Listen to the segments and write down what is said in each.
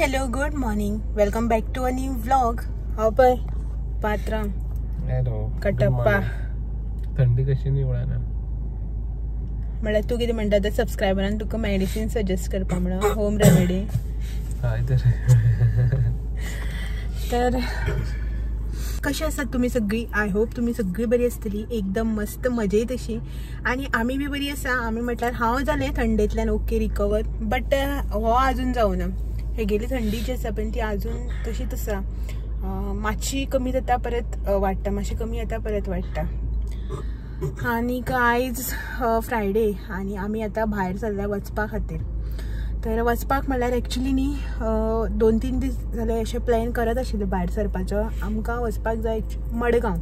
Hello, good morning, welcome back to a new vlog. हांव पळय पात्राम hello Kattappa. थंडी कशी निवळना म्हळ्यार तूं कितें म्हणटा त्या सबस्क्रायबरान तुका मेडिसीन सजेस्ट करपा म्हणून होम रेमेडी. हय तर तर कशें आसात तुमी सगळीं? I hope तुमी सगळीं बरी आसतली, एकदम मस्त मजेत अशी. आनी आमी बी बरी आसा. आमी म्हटल्यार हांव जालें थंडेंतल्यान ओके रिकवर, बट हो आजून जावना. हेगेली थंडी जी आसा पळय ती आजून तशीच आसा. मातशी कमी जाता परत वाडटा, मातशी कमी जाता परत वाडटा. आनीक आयज फ्रायडे आनी आमी आतां भायर सरल्या वचपा खातीर. तर वचपाक म्हणल्यार एक्चुली न्ही 2-3 दीस जाले अशें प्लॅन करत आशिल्ले भायर सरपाचो. आमकां वचपाक जाय मडगांव.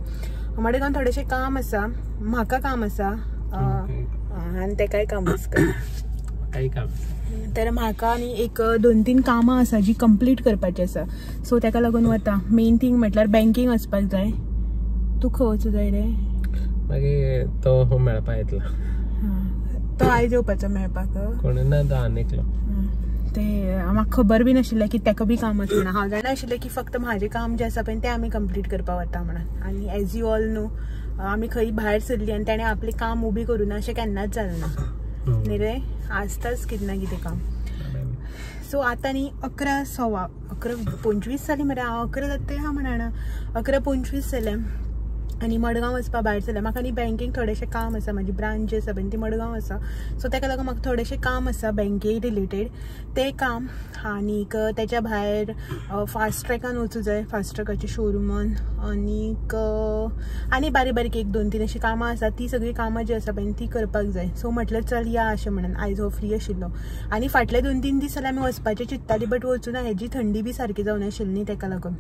मडगांव थोडेशें काम आसा, म्हाका काम आसा आनी तेकाय काम आसा. काही काम तर म्हाका आनी एक 2-3 कामां आसा जी कंप्लीट करपाची आसा. सो तेका लागून वता. मेन थींग म्हटल्यार बँकींग वचपाक जाय. तूं खंय वचूं जाय रे? मागीर तो मेळपा येतलो. तो आयज येवपाचो मेळपाक कोण ना, तो आनी एकलो. ते म्हाका खबर बी नाशिल्लें की तेका बी काम आसा म्हणून. हांव जाणा आशिल्लें की फक्त म्हाजें काम जें आसा पळय तें आमी कंप्लीट करपाक वता म्हणून. आनी एज you all न्हू आमी खंय भायर सरली आनी तेणें आपलें काम उबी करूं ना अशें केन्नाच जालें ना न्ही रे, आसताच कितें ना कितें काम. सो आतां न्ही 11, 11:25 जाली मरे. हांव 11 जाता हा म्हणा, 11:25 जालें आनी मडगांव वचपा भायर सरलें. म्हाका न्ही बँकेक थोडेशें काम आसा, म्हाजी ब्रांच जी आसा पळय ती मडगांव आसा. सो तेका लागून म्हाका थोडेशें काम आसा बँके रिलेटेड, तें काम. आनीक तेच्या भायर फास्ट ट्रॅकान वचूं जाय, फास्ट ट्रॅकाच्या शोरुमान. आनीक आनी बारीक बारीक 1-2-3 अशीं कामां आसा, ती सगळीं कामां जी आसा पळय ती करपाक जाय. सो म्हटलें चल या अशें म्हणून. आयज हो फ्री आशिल्लो आनी फाटले 2-3 दीस जाल्यार आमी वचपाचें चिंत्तालीं, बट वचूना. हेजी थंडी बी सारकी जावनाशिल्ली न्ही तेका लागून.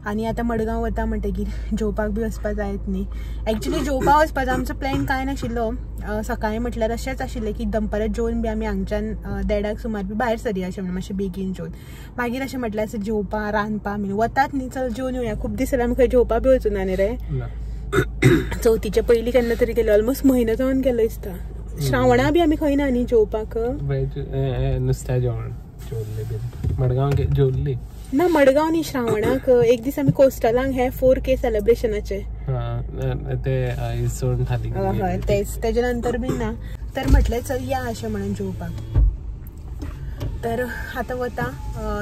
आनी आतां मडगांव वता म्हणटगीर जेवपाक बी वचपा जायत न्ही. एक्चुली जेवपाक वचपाचो आमचो प्लॅन कांय नाशिल्लो. सकाळीं म्हटल्यार अशेंच आशिल्लें की दनपारां जेवन बी आमी हांगच्यान 1:30 सुमार बी भायर सरया अशें म्हणून, मातशें बेगीन जेवन. मागीर अशें म्हटल्यार अशें जेवपा रांदपा आमी वतात न्ही, चल जेवन येवया. खूब दीस जाले आमी खंय जेवपा बी वचूना न्ही रे. चवथीचे पयलीं केन्ना तरी गेले, ऑलमोस्ट म्हयनो जावन गेलो दिसता. श्रावणा बी आमी खंय ना न्ही जेवपाक. नुस्त्या जेवण जेवल्ले बी मडगांव जेवल्ली ना, मडगांव न्ही, श्रावणाक एक दीस आमी कोस्टलांक हे 4K सेलिब्रेशनाचे ते इसवण थाली. हय तेच, तेजे नंतर बी ना. तर म्हटलें चल या अशें म्हणून जेवपाक. तर आतां वता,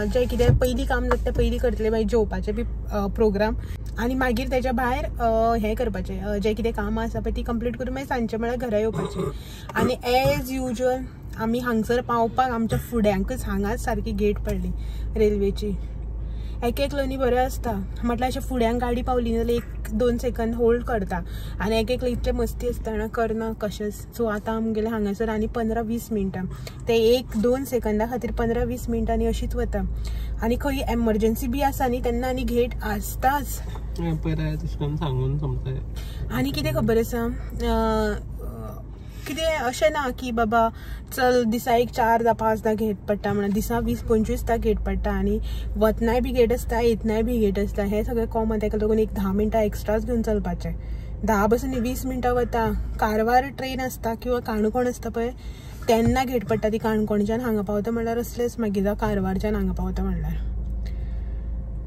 जें कितें पयलीं काम जाता तें पयलीं करतलें, मागीर जेवपाचें बी प्रोग्राम आनी मागीर तेज्या भायर हें करपाचें, जें कितें कामां आसा पळय ती कंप्लीट करून मागीर सांजचें म्हळ्यार घरा येवपाचें. आनी एज युजल आमी हांगसर पावपाक आमच्या फुड्यांकच हांगाच सारकी गेट पडली रेल्वेची. एक एकलो न्ही बरें आसता, म्हटल्यार अशें फुड्यांक गाडी पावली जाल्यार 1-2 सेकंद होल्ड करता, आनी एक एकलो इतलें मस्ती आसतना करना कशेंच. सो आतां आमगेलें हांगासर आनी 15-20 मिनटां, ते 1-2 सेकंदा खातीर 15-20 मिनटांनी अशीच वता. आनी खंय एमर्जन्सी बी आसा न्ही तेन्ना आनी घेट आसताच. सांगून आनी कितें खबर आसा, कितें अशें ना की बाबा चल दिसा एक 4-5 घेट पडटा म्हणून, दिसा 20-25 घेट पडटा. आनी वतनाय बी घेट आसता, येतनाय बी घेट आसता. हें सगळें कॉमन. तेका लागून एक 10 मिनटां एक्स्ट्राच घेवन चलपाचें. 10 बसून 20 मिनटां वता. कारवार ट्रेन आसता किंवा काणकोण आसता पळय तेन्ना घेट पडटा ती. काणकोणच्यान हांगा पावता म्हणल्यार असलेच, मागीर जावं कारवारच्यान हांगा पावता म्हणल्यार.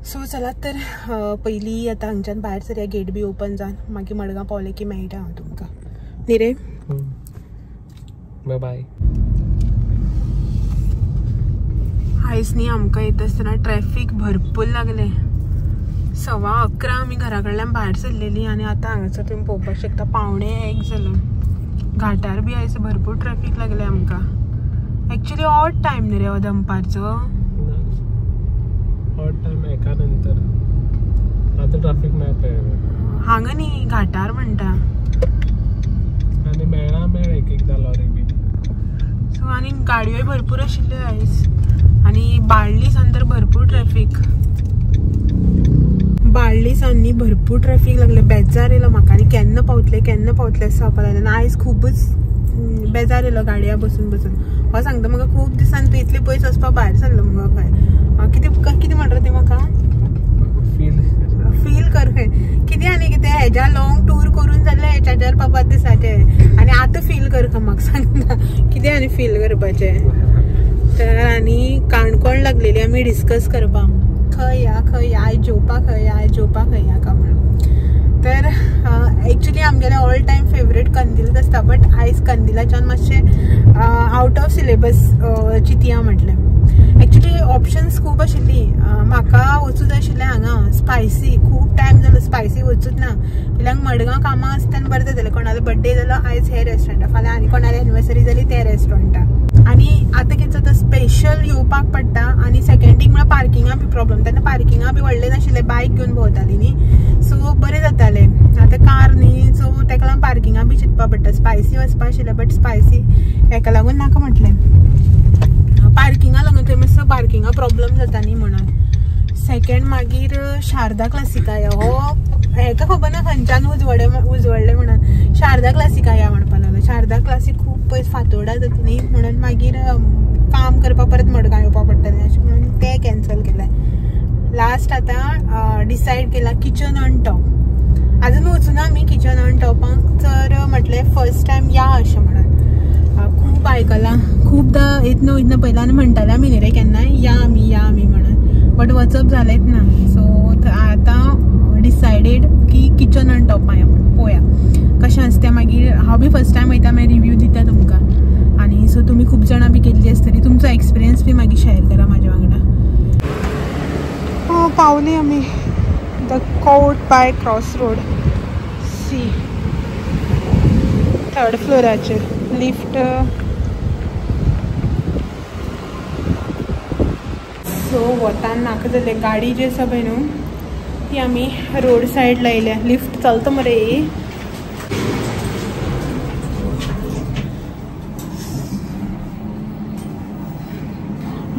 सो चलात तर पयलीं आतां हांगच्यान भायर सरया, गेट बी ओपन जावन मागीर मडगांव पावलें की मेळटा हांव तुमकां न्ही रे. Bye bye. आयज न्ही आमकां येता आसतना ट्रॅफीक भरपूर लागलें. 11:15 आमी घरा कडल्यान भायर सरलेली आनी आतां हांगासर तुमी पळोवपाक शकता 12:45 जालें. घाटार बी आयज भरपूर ट्रॅफीक लागलें आमकां. एक्चुली ऑड टायम न्ही रे हो दनपारचो. ऑड टायम एका नंतर आतां ट्रॅफीक मेळटा हांगा न्ही, घाटार म्हणटा. आनी मेळना मेळ एक एकदां लॉरी बी. सो आनी गाडयोय भरपूर आशिल्ल्यो आयज. आनी बाळ्ळी सान तर भरपूर ट्रॅफीक, बाळ्ळी सान न्ही भरपूर ट्रॅफीक लागलें. बेजार येयलो म्हाका आनी केन्ना पावतलें केन्ना पावतलें अशें जावपाक लागलें. आनी आयज खुबूच बेजार येयलो गाडया बसून बसून. हो सांगता म्हाका खूब दिसान तूं इतले पयस वचपाक भायर सरलो मुगो खंय. कितें कितें म्हणटा ती म्हाका फील कर खंय कितें आनी कितें हेज्या लॉंग टूर करून जाल्यार 4-5 दिसाचे आनी आतां फील कर खंय म्हाका सांगता कितें आनी फील करपाचें. तर आनी काणकोण लागलेली आमी डिस्कस करपाक खंय या खंय या आयज जेवपाक खंय या आयज जेवपाक खंय या काय म्हणून. तर एक्चुली आमगेले ऑल टायम फेवरेट कंदीलच आसता, बट आयज कंदिलाच्यान मातशें आवट ऑफ सिलेबस चिंतया म्हटलें. एक्चुली ऑप्शन्स खूब आशिल्ली. म्हाका वचूं जाय आशिल्लें हांगा स्पायसी, खूब टायम जालो स्पायसी वचूच ना. पयल्याक मडगांव कामां आसतना बरें जातालें, कोणालो बड्डे जालो आयज हे रेस्टॉरंटा, फाल्यां आनी कोणाली एनिवर्सरी जाली ते रेस्टॉरंटा. आनी आतां कितें जाता स्पेशल येवपाक पडटा. आनी सेकेंड थींग म्हळ्यार पार्किंगा बी प्रॉब्लम. तेन्ना पार्किंगा बी व्हडलें नाशिल्लें, बायक घेवन भोंवताली न्ही, सो बरें जातालें. आतां कार न्ही, सो तेका लागून पार्किंगा बी चिंतपा पडटा. स्पायसी वचपा आशिल्लें बट स्पायसी हेका लागून नाका म्हटलें, पार्किंगा लागून थंय मातसो पार्किंगा प्रॉब्लम जाता न्ही म्हणून. सेकेंड मागीर शारदा क्लासिका या, हो हेका खबर ना खंयच्यान उजवडलें म्हणून शारदा क्लासिका या म्हणपाक लागलो. शारदा क्लासीक खूब पयस फातोडा जाता न्ही म्हणून मागीर काम करपाक परत मडगांव येवपाक पडटलें अशें म्हणून तें कॅन्सल केलें. लास्ट आतां डिसायड केलां किचन ऑन टॉप. आजून वचूना आमी किचन ऑन टॉपाक, तर म्हटलें फर्स्ट टायम या अशें म्हणून. खूब आयकलां, खुबदां येतना वयतना पयल्यान आनी म्हणटाले आमी न्ही रे केन्नाय या आमी या आमी म्हणून, बट वचप जालेंच ना. सो आतां डिसायडेड की किचन ऑन टॉप या म्हणून पळोवया कशें आसता तें. मागीर हांव बी फर्स्ट टायम वयता, मागीर रिव्यू दिता तुमकां. आनी सो तुमी खूब जाणां बी गेल्ली आसतली, तुमचो एक्सपिरियन्स बी मागीर शेअर करा म्हाज्या वांगडा. पावली आमी the court by cross road C third फ्लोराचेर. Lift सो वतान नाका जालें. गाडी जी आसा पळय न्हू ती आमी रोड सायड लायल्या. लिफ्ट चलता मरे.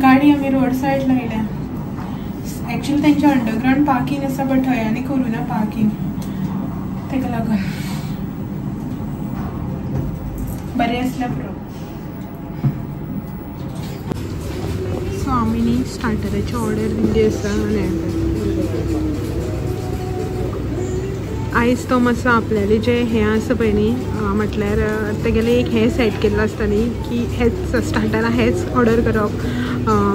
गाडी आमी रोड सायड लायल्या. एक्चुअली तेंचे अंडरग्रावंड पार्किंग आसा, बट थंय आनी करूं ना पार्किंग, तेका लागून बरें आसल्यार पुरो. सो आमी न्ही स्टार्टराची ऑर्डर दिल्ली आसा. आनी आयज तो मातसो आपल्याले जे हें आसा पळय न्ही, म्हटल्यार तेगेलें एक हें सेट केल्लो आसता न्ही की हेच स्टार्टराक हेच ऑर्डर करप,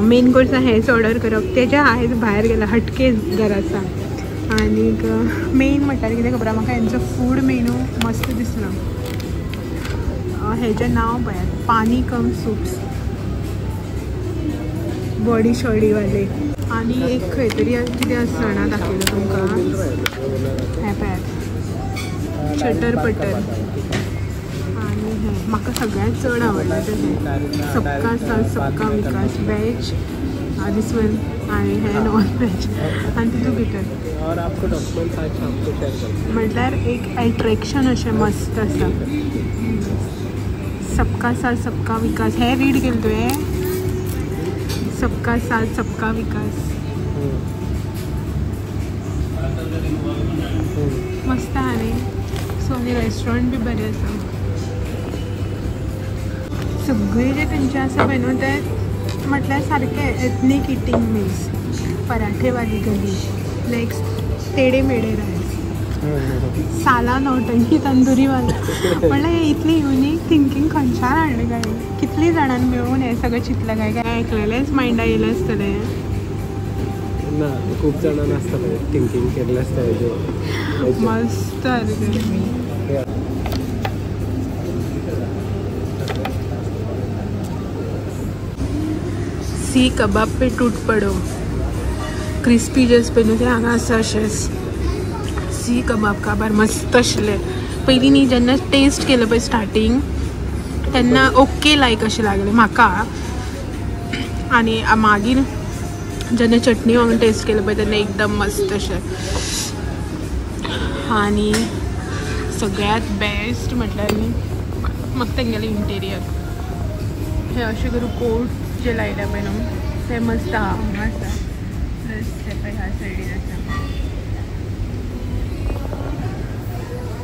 मेन कोर्सा हेच ऑर्डर करप, तेज्या आयज भायर गेला हटके घराचा. आनीक मेन म्हटल्यार कितें खबर आसा म्हाका, हेंचो फूड मेनू मस्त दिसलो. हेजें नांव पळयात, पानी कम सूप्स बॉडी शॉडीवाले. आनी एक खंय तरी कितें आसा जाणा दाखयता तुमकां, हें पळयात चटर पटर. आनी हें म्हाका सगळ्यांत चड आवडलें तें हें सबका साथ सबका विकास वेज this one, आनी हें नॉन वेज. आनी तितूंत भितर म्हटल्यार एक एट्रेक्शन अशें मस्त आसा. सबका साथ सबका विकास हें रीड केलें तुवें? सबका साथ सबका विकास मस्त आहा न्ही. सो आनी रेस्टॉरंट बी बरें आसा. सगळें जें तेंचें आसा पळय न्हू तें म्हटल्यार सारकें एथनीक इटींग मिल्स. पराठेवाली गली, नेक्स्ट टेडे मेडे रायस, साला नौटंकी तंदुरीवाला. म्हणल्यार हें इतलें युनीक थिंकींग खंयच्यान हाडलें काय, कितलीं जाणांनी मेळून हें सगळें चिंतलें काय, काय आयकलेलेंच मायंडा येयलें आसतलें ना. खूब जाणां आसता पळय थिंकींग केल्लें आसता हेजेर. मस्त सारकें. सी कबाब पे टूट पडो, क्रिस्पी जे आसा पळय न्हू तें हांगा आसा अशेंच. सी कबाब काबार मस्त आशिल्लें. पयलीं न्ही जेन्ना टेस्ट केलो पळय स्टार्टींग तेन्ना ओके लायक अशें लागलें म्हाका. आनी मागीर जेन्ना चटणी वांगडा टेस्ट केलं पळय तेन्ना एकदम मस्त अशें. आनी सगळ्यांत बेस्ट म्हटल्यार न्ही म्हाका तेंगेलें इंटेरियर, हें अशें करून कोट जे लायल्या पळय न्हू तें मस्त आहा. हांगा आसा प्लस तें पळय ह्या सायडीन आसा.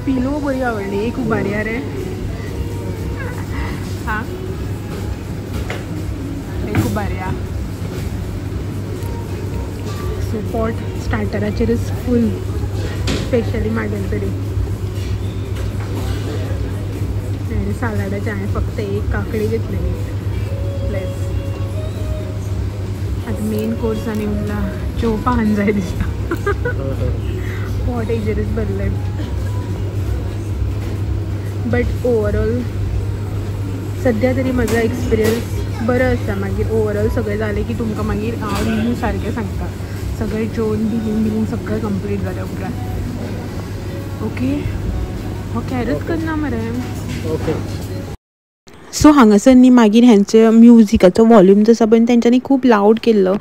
पिलो बरी आवडली, एक उबारया रे. हां एक उबारया. सो पोट स्टार्टराचेरच फूल स्पेशली मागेल तरी. सालाडाचें हांवें फक्त एक काकडी घेतलेली प्लस. आतां मेन कोर्स आनी उरला जेवपाक जाय दिसता. पोट हेजेरच भरलें. बट ओवरऑल सद्या तरी म्हजो एक्सपिरियन्स बरो आसा. मागीर ओवरऑल सगळें जालें की तुमकां मागीर हांव रिव्यू सारकें सांगता, सगळें जेवन बिलींग बिलींग सगळें कंप्लीट जाल्या उपरांत. ओके, हो कॅरच करना मरे. ओके. सो हांगासर न्ही मागीर हेंचे म्युजिकाचो वॉल्यूम जो आसा पळय तेंच्यांनी खूब लावड केल्लो.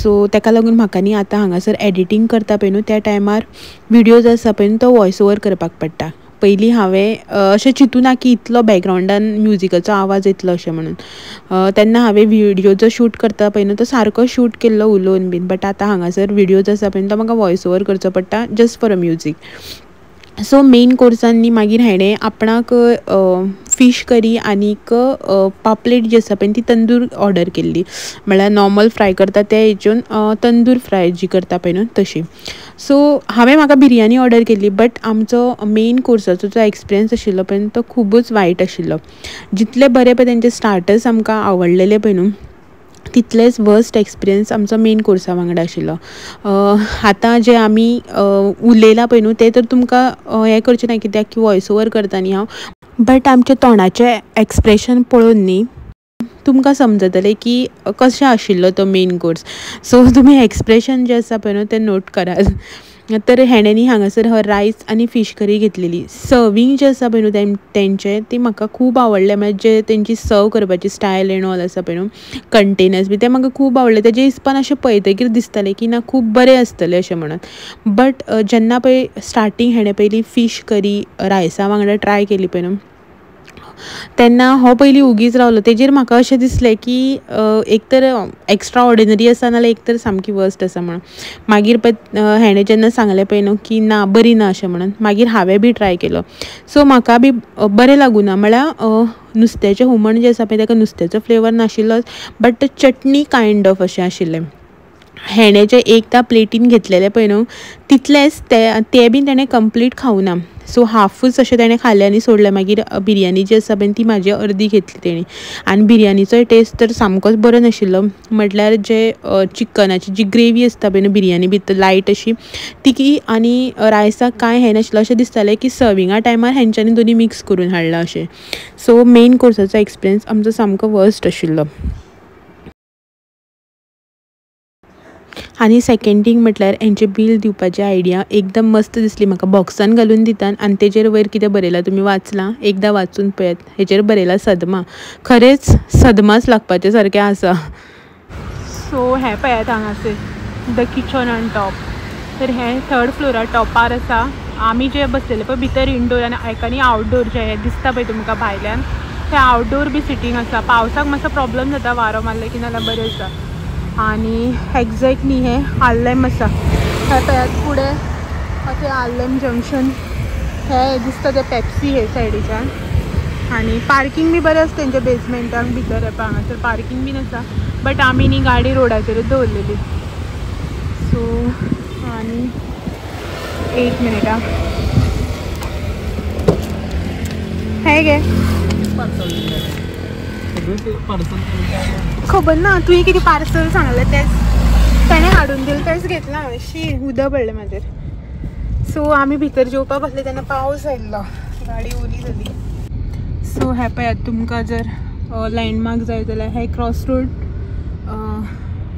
सो तेका लागून म्हाका न्ही आतां हांगासर एडिटींग करता पळय न्हू त्या टायमार विडियो जो आसा पळय न्हू तो वॉयस ओवर करपाक पडटा. पयलीं हांवें अशें चिंतूं ना की इतलो बॅकग्रावंडान म्युजिकाचो आवाज येतलो अशें म्हणून. तेन्ना हांवें विडियो जो शूट करता पळय न्हू तो सारको शूट केल्लो उलोवन बीन. बट आतां हांगासर विडियो जो आसा पळय तो म्हाका वॉयस ओवर करचो पडटा just for a music. So main कोर्सान न्ही मागीर हेणें आपणाक फीश करी आनीक पापलेट जी आसा पळय ती तंदूर ऑर्डर केल्ली. म्हळ्यार नॉर्मल फ्राय करता ते हेतून तंदूर फ्राय जी करता पळय न्हू तशी. सो हांवें म्हाका बिरयानी ऑर्डर केल्ली. बट आमचो मेन कोर्साचो जो एक्सपिरियन्स आशिल्लो पळय तो खुबूच वायट आशिल्लो. जितले बरे पळय तेंचे स्टार्टर्स आमकां आवडलेले पळय न्हू तितलेच वर्स्ट एक्सपिरियन्स आमचो मेन कोर्सा वांगडा आशिल्लो. आतां जे आमी उलयलां पळय न्हू तें तर तुमकां हें करचें ना कित्याक की वॉयस ओवर करता न्ही हांव. बट आमच्या तोंडाचें एक्सप्रेशन पळोवन न्ही तुमकां समजतलें की कशें आशिल्लो तो मेन कोर्स. सो तुमी एक्सप्रेशन जें आसा पळय न्हू तें नोट करात. तर हेणें न्ही हांगासर हो रायस आनी फीश करी घेतलेली. सर्वींग जें आसा पळय न्हू तेंचें ती म्हाका खूब आवडलें. म्हळ्यार जे तेंची सर्व करपाची स्टायल एंड ऑल आसा पळय न्हू, कंटेनर्स बी ते म्हाका खूब आवडले. तेजे हिसपान अशें पळयतकीर दिसतालें की ना खूब बरें आसतलें अशें म्हणून. बट जेन्ना पळय स्टार्टींग हेणें पयलीं फीश करी रायसा वांगडा ट्राय केली पळय न्हू तेन्ना हो पयलीं उगीच रावलो. तेजेर म्हाका अशें दिसलें की एक तर एक्स्ट्रा ऑर्डिनरी आसा नाल्यार एक तर सामकी वर्स्ट आसा म्हणून. मागीर पळय हेणें जेन्ना सांगलें पळय न्हू की ना बरी ना अशें म्हणून, मागीर हांवें बी ट्राय केलो. सो म्हाका बी बरें लागूं ना. म्हळ्यार नुस्त्याचें हुमण जें आसा पळय तेका नुस्त्याचो फ्लेवर नाशिल्लोच, बट चटणी कायंड ऑफ अशें आशिल्लें. हेणें जें एकदां प्लेटीन घेतलेलें पळय न्हू तितलेंच तें बी तेणें कंप्लीट खावना. सो हाफूच अशें तेणें खालें आनी सोडलें. मागीर बिरयानी जी आसा पळय ती म्हाजी अर्दी घेतली तेणी. आनी बिरयानीचोय टेस्ट तर सामकोच बरो नाशिल्लो. म्हटल्यार जे चिकनाची जी ग्रेवी आसता पळय न्हू बिरयानी भितर लायट अशी ती आनी रायसाक कांय हें नाशिल्लें. अशें दिसतालें की सर्विंगा टायमार हेंच्यांनी दोनी मिक्स करून हाडलां अशें. सो मेन कोर्साचो एक्सपिरियन्स आमचो सामको वर्स्ट आशिल्लो. आनी सेकेंड थींग म्हटल्यार हेंचें बील दिवपाची आयडिया एकदम मस्त दिसली म्हाका. बॉक्सान घालून दितात आनी तेजेर वयर कितें बरयलां तुमी वाचलां, एकदां वाचून पळयात. हेजेर बरयलां सदमा. खरेंच सदमाच लागपाचें सारकें आसा. सो हें पळयात हांगासर the kitchen on top. तर हें थर्ड फ्लोरार टॉपार आसा. आमी जे बसलेले पळय भितर इनडोर आनी एकानी आवटडोर जें हें दिसता पळय तुमकां भायल्यान तें आवटडोर बी सिटींग आसा. पावसाक मातसो प्रॉब्लम जाता, वारो मारलें की नाल्यार बरें आसा. आनी एक्झॅक्टली हें आर्लेम आसा. हें पळयात फुडें अशें आर्लेम जंक्शन हें दिसता तें पेप्सी हे सायडीच्यान. आनी पार्कींग बी बरें आसा तेंच्या बेजमेंटाक भितर. हें पळय हांगासर पार्कींग बीन आसा. बट आमी न्ही गाडी रोडाचेरूच दवरलेली. सो आनी एक मिनिट आं, हें गे खबर ना तुवें कितें पार्सल सांगलें तेंच तेणें हाडून दिलें तेंच घेतलां हांवें. शी उदक पडलें म्हाजेर. सो आमी भितर जेवपाक बसले तेन्ना पावस आयिल्लो, गाडी ओली जाली. सो हें पळयात तुमकां जर लँडमार्क जाय जाल्यार हे क्रॉस रोड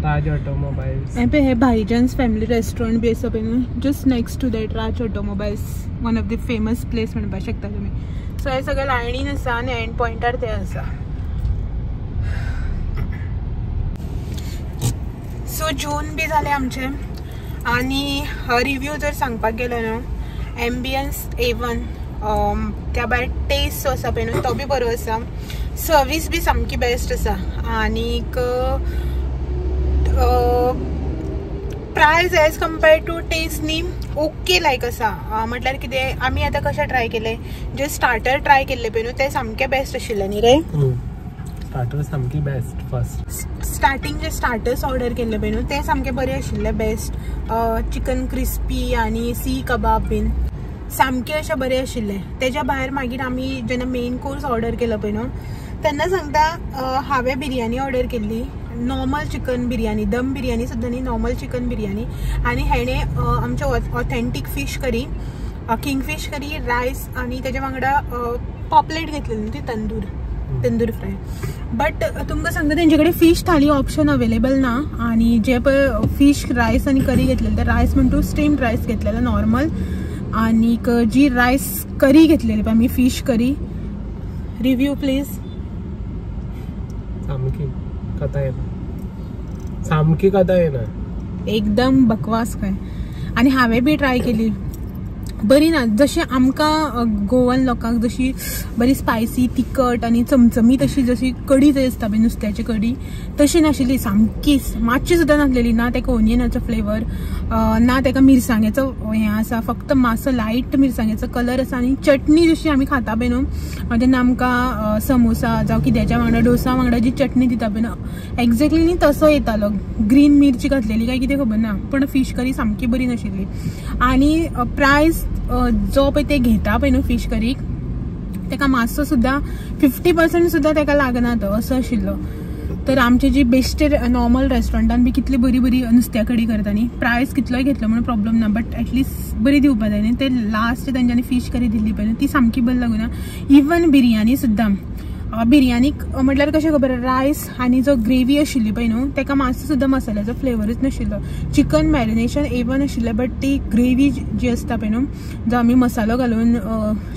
राज ऑटोमोबायल्स. हें पळय हें भाईजान्स फॅमिली रेस्टॉरंट बी आसा पळय न्हू, just next to that Raj automobiles, one of the famous place म्हणपाक शकता तुमी. सो हें सगळें लायनीन आसा आनी एंड पॉयंटार तें आसा. सो जून बी जालें आमचें. आनी रिव्यू जर सांगपाक गेलो न्हू, एम्बियन्स A1, त्या भायर टेस्ट जो आसा पळय न्हू तो बी बरो आसा, सर्वीस बी सामकी बेस्ट आसा. आनीक price as compare to taste न्ही ओके लायक आसा. म्हटल्यार कितें आमी आतां कशें ट्राय केलें, जे स्टार्टर ट्राय केल्ले पळय न्हू ते सामके बेस्ट आशिल्ले न्ही रे. स्टार्टर सामकी बेस्ट. फर्स्ट स्टार्टींग जे स्टार्टर्स ऑर्डर केल्ले पळय न्हू ते सामके बरे आशिल्ले, बेस्ट. चिकन क्रिस्पी आनी सी कबाब बीन सामके अशे बरे आशिल्ले. तेज्या भायर मागीर आमी जेन्ना मेन कोर्स ऑर्डर केलो पळय न्हू तेन्ना सांगता हांवें बिरयानी ऑर्डर केल्ली नॉर्मल चिकन बिरयानी, दम बिरयानी सुद्दां न्ही, नॉर्मल चिकन बिरयानी. आनी हेणें आमचे authentic fish curry, kingfish curry, rice आनी तेज्या वांगडा पॉपलेट घेतलेली न्हू ती तंदूर, तंदूर फ्राय. बट तुमकां सांगता तेंचे कडेन फीश थाली ऑप्शन अवेलेबल ना. आनी जे पळय फीश रायस आनी करी घेतलेले, ते रायस म्हणटू स्टीम्ड रायस घेतलेलो नॉर्मल, आनीक जी रायस करी घेतलेली पळय आमी फीश करी. Review please. सामकी कथा येना, सामकी कथा येना, एकदम बकवास काय. आनी हांवें बी ट्राय केली, बरी ना. जशें आमकां गोवन लोकांक जशी बरी स्पायसी तिखट आनी चमचमीत अशी जशी कडी जाय आसता पळय नुस्त्याची कडी, तशी नाशिल्ली सामकीच, मातशी सुद्दां नासलेली. ना तेका ओनियनाचो फ्लेवर, ना तेका मिरसांगेचो हें आसा, फक्त मातसो लायट मिरसांगेचो कलर आसा. आनी चटणी जशी आमी खाता पळय न्हू तेन्ना आमकां समोसा जावं कित्याच्या वांगडा डोसा वांगडा जी चटणी दिता पळय न्हू एक्झॅक्टली न्ही तसो येतालो. ग्रीन मिरची घातलेली काय कितें खबर ना, पण फीश करी सामकी बरी नाशिल्ली. आनी प्रायस जो पळय ते घेता पळय न्हू फीश करीक तेका मातसो सुद्दां 50% सुद्दां तेका लागना तो, असो आशिल्लो. तर आमची जी बेस्ट नॉर्मल रेस्टॉरंटान बी कितली बरी बरी नुस्त्या कडी करता न्ही, प्रायस कितलोय घेतलो म्हणून प्रॉब्लम ना, बट एटलिस्ट बरी दिवपा जाय न्ही. ते लास्ट तेंच्यांनी फीश करी दिल्ली पळय न्हू ती सामकी बरी लागूना. इवन बिरयानी सुद्दां, बिरयानीक म्हटल्यार कशें खबर रायस आनी जो ग्रेवी आशिल्ली पळय न्हू तेका मातसो सुद्दां मसाल्याचो फ्लेवरूच नाशिल्लो. चिकन मॅरिनेशन एवन आशिल्लें, बट ती ग्रेवी जी आसता पळय न्हू जो आमी मसालो घालून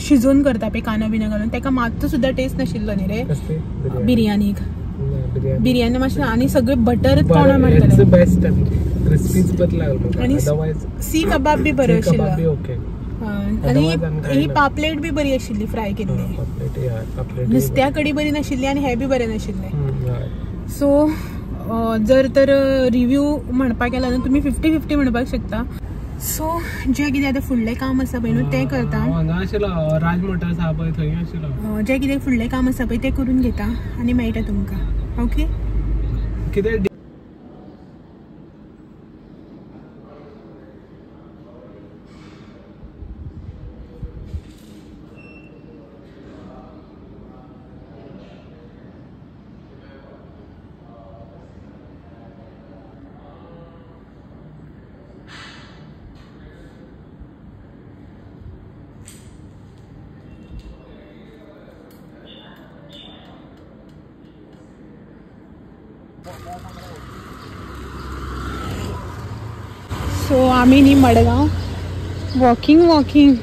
शिजोवन करता पळय कांदो बिनो घालून, तेका मातसो सुद्दां टेस्ट नाशिल्लो न्ही रे बिरयानीक. बिरयानी मातशें आनी सगळें बटर तोंडा मारतालें. आनी सी कबाब बी बरो आशिल्लो, आनी ही पापलेट बी बरी आशिल्ली फ्राय केल्ली. नुस्त्या कडी बरी नाशिल्ली आनी हे बी बरें नाशिल्लें. सो जर तर रिव्यू म्हणपाक गेला न्हू तुमी 50-50 म्हणपाक शकता. सो जें कितें आतां फुडलें काम आसा पळय न्हू तें करता, जें कितें फुडलें काम आसा पळय तें करून घेता आनी मेळटा तुमकां. ओके. सो आमी न्ही मडगांव वॉकिंग वॉकिंग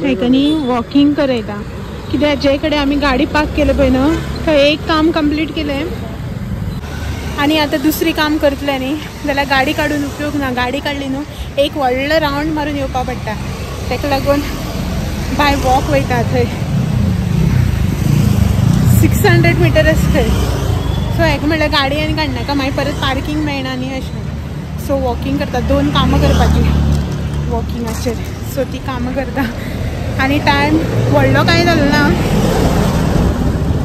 हेका न्ही वॉकिंग करयता कित्याक जे कडेन आमी गाडी पार्क केले पळय न्हू थंय एक काम कंप्लीट केलें आनी आतां दुसरी काम करतले न्ही जाल्यार गाडी काडून उपयोग ना. गाडी काडली न्हू एक व्हडलो रावंड मारून येवपा पडटा, तेका लागून बाय वॉक वयता थंय 600 मिटर आसा थंय. सो हेका म्हणल्यार गाडी आनी काडनाका, मागीर परत पार्किंग मेळना न्ही अशें. सो वॉकिंग करता, दोन कामां करपाची वॉकिंगाचेर, सो ती कामां करता. आनी टायम व्हडलो कांय जालो ना,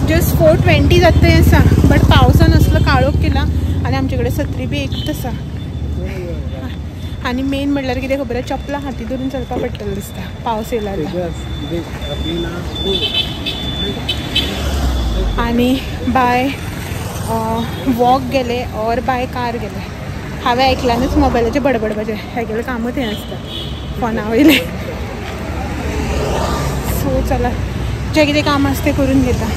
जस्ट 4:20 जाता आसा, बट पावसान असलो काळोख केला आनी आमचे कडेन सत्री बी एकूच आसा. आनी मेन म्हणल्यार कितें खबर आसा, चपलां हाती धरून चलपाक पडटलें दिसता पावस येयला. आनी बाय वॉक गेले ऑर बाय कार गेले, हांवें ऐकल्यानूच मोबायलाचेर बडबडपाचें, हेगेलें कामूच हें आसता फोना वयलें. सो चला जें कितें काम आसा तें करून घेता.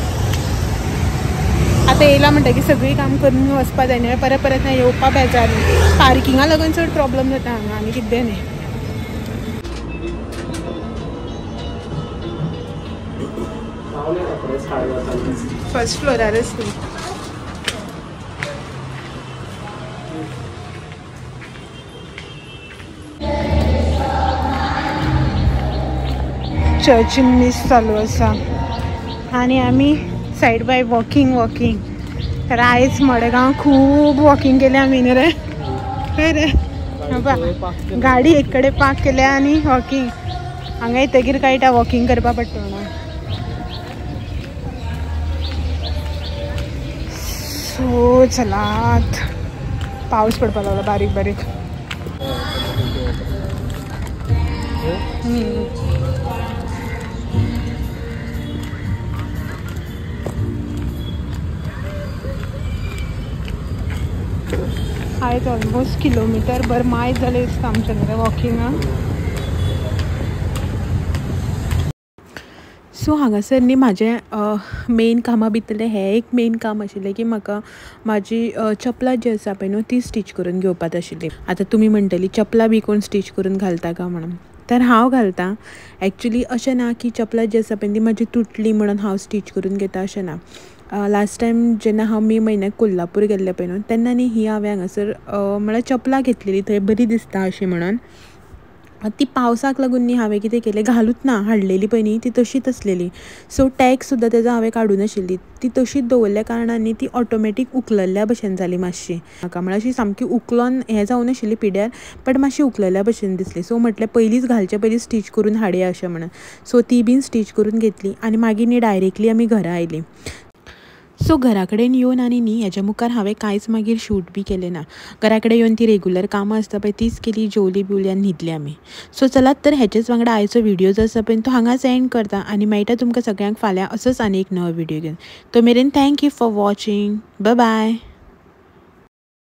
आतां येयला म्हणटकीर सगळीं काम करून वचपा जाय न्ही, परत परत ना येवपा बेजार. पार्किंगा लागून चड प्रॉब्लम जाता हांगा आनी कितें न्ही. फर्स्ट फ्लोरारच न्ही. चर्चीन मीस चालू आसा आनी आमी सायड बाय वॉकिंग वॉकिंग. तर आयज मडगांव खूब वॉकिंग केलें आमी न्ही रे. हय रे, गाडी एक कडेन पार्क केल्या आनी वॉकिंग. हांगा येतकीर कळटा वॉकिंग करपा पडटा म्हणून. सो चलात, पावस पडपाक लागला बारीक बारीक. आयज ऑलमोस्ट किलोमिटर भर मायज जालें दिसता आमच्या घरा वॉकिंगाक. सो हांगासर न्ही म्हाजें मेन कामां भितरलें हें एक मेन काम आशिल्लें की म्हाका म्हाजी चपलां जी आसा पळय न्हू ती स्टीच करून घेवपाक आशिल्ली. आतां तुमी म्हणटली चपलां बी कोण स्टीच करून घालता काय म्हणून, तर हांव घालतां. एक्चुली अशें ना की चपलां जी आसा पळय ती म्हाजी तुटली म्हणून हांव स्टीच करून घेता अशें ना. लास्ट टायम जेन्ना हांव मे म्हयन्याक कोल्हापूर गेल्लें पळय न्हू तेन्ना न्ही ही हांवें हांगासर म्हळ्यार चपलां घेतलेली थंय बरी दिसता अशी म्हणून. ती पावसाक लागून न्ही हांवें कितें केलें घालूच ना, हाडलेली पळय न्ही ती तशीच आसलेली. सो टॅग सुद्दां तेजो हांवें काडूं नाशिल्ली, ती तशीच दवरल्या कारणान न्ही ती ऑटोमॅटीक उखलल्ल्या भशेन जाली मातशी म्हाका, म्हळ्यार अशी सामकी उखलोन हें जावं नाशिल्ली पिड्यार, बट मातशी उखलल्ल्या भशेन दिसली. सो म्हटलें पयलींच घालचे पयलीं स्टीच करून हाडया अशें म्हणून. सो ती बीन स्टीच करून घेतली आनी मागीर न्ही डायरेक्टली आमी घरा आयली. सो घरा कडेन येवन आनी न्ही हेज्या मुखार हांवें कांयच मागीर शूट बी केलें ना. घरा कडेन येवन ती रेगुलर कामां आसता पळय तीच केली, जेवली बिवली आनी न्हिदली आमी. सो चलात तर हेचेच वांगडा आयचो व्हिडियो जो आसा पळय तो हांगाच एंड करता आनी मेळटा तुमकां सगळ्यांक फाल्यां असोच आनी एक नवो व्हिडियो घेवन. तो मेरेन thank you for watching, bye bye.